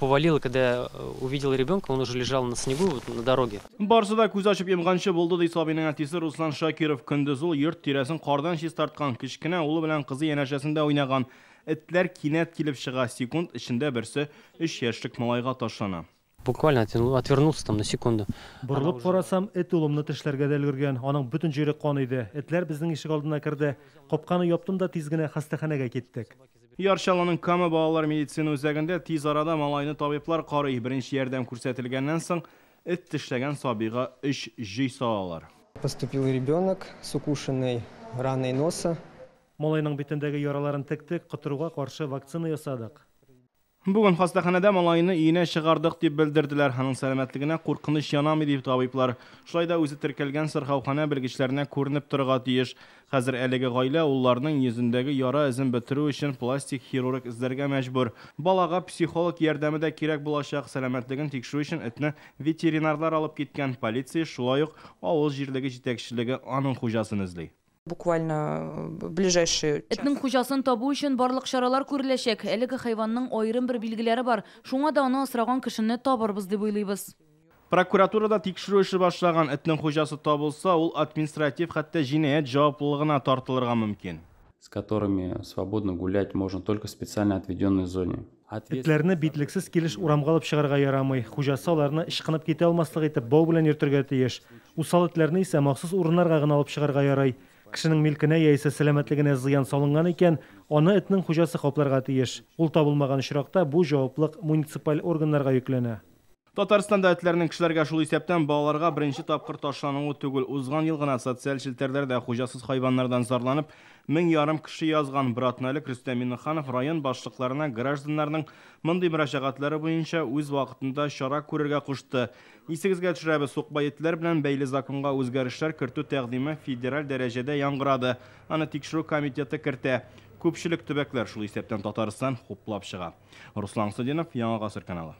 Повалило, когда я увидел ребенка, он уже лежал на снегу, вот, на дороге. Барсы да күз ачып йомганчы булды, ди сабыйның әтисе Руслан Шакиров. Көндез ул йорт тирәсен кардан чистарткан, кечкенә улы белән кызы янәшәсендә уйнаган. Этләр кинәт килеп чыга, секунд эчендә берсе 3 яшьлек малайга ташлана. Буквально отвернулся там на секунду. Борылып карасам, эт улымны тешләргә дә өлгергән. Аның бөтен җире кан иде. Этләр безнең ишек алдына керде. Капканы яптым да тиз генә хастаханәгә киттек. Яр Чаллының Кама балалар медицина үзәгендә тиз арада малайны табиблар карый. Беренче ярдәм күрсәтелгәннән соң эт тешләгән сабыйга 3 җөй салалар. Поступил ребенок с укушенной раной носа. Малайның битендәге яраларын тектек, котыруга каршы вакцина ясадык. Бүген хастаханәдә малайны өенә чыгардык дип белдерделәр. Аның сәламәтлегенә куркыныч янамый дип табиблар. Шулай да үзе теркәлгән сырхауханә белгечләренә күренеп торырга тиеш. Хәзер әлеге гаилә улларының йөзендәге яра эзен бетерү өчен пластик хирург эзләргә мәҗбүр. Балага психолог ярдәме дә кирәк булачак. Сәламәтлеген тикшерү өчен этне ветеринарлар алып киткән. Полиция шулай ук авыл җирлеге җитәкчелеге аның хуҗасын эзли. Буквально в ближайшие Этнең хуҗасын табу өчен барлык чаралар күреләчәк. Әлеге хайванның аерым бер билгеләре бар. Шуңа да аны асраган кешене табырбыз дип уйлыйбыз. Прокуратурада тикшерү эше башлаган. Этнең хуҗасы табылса, ул административ, хәтта җинаять җаваплылыгына тартылырга мөмкин. С которыми свободно гулять можно только в специально отведенной зоне. Этләрне битлексез килеш урамга алып чыгарга ярамый. Хуҗасы аларны ычкынып китә алмаслык итеп бау белән йөртергә тиеш. Усал этләрне исә махсус урыннарга гына алып чыгарга ярый. Кешенең милкенә яисә сәламәтлегенә зыян салынган икән, аны этнең хуҗасы капларга тиеш. Ул табылмаган очракта бу җаваплык муниципаль органнарга йөкләнә. Татарстанда этләрнең кешеләргә, шул исәптән балаларга беренче тапкыр ташлануы түгел. Узган ел гына социаль челтәрләрдә хуҗасыз хайваннардан зарланып 1500 кеше язган. Бер атна элек Рөстәм Миңнеханов район башлыкларына гражданнарның мондый мөрәҗәгатьләре буенча үз вакытында чара күрергә кушты. Исегезгә төшерәбез, сукбай этләр белән бәйле законга үзгәрешләр кертү тәкъдиме федераль дәрәҗәдә яңгырады. Аны тикшерү комитеты кертә. Күпчелек төбәкләр, шул исәптән Татарстан, хуплап чыга. Руслан Садинов, Яңа Гасыр каналы.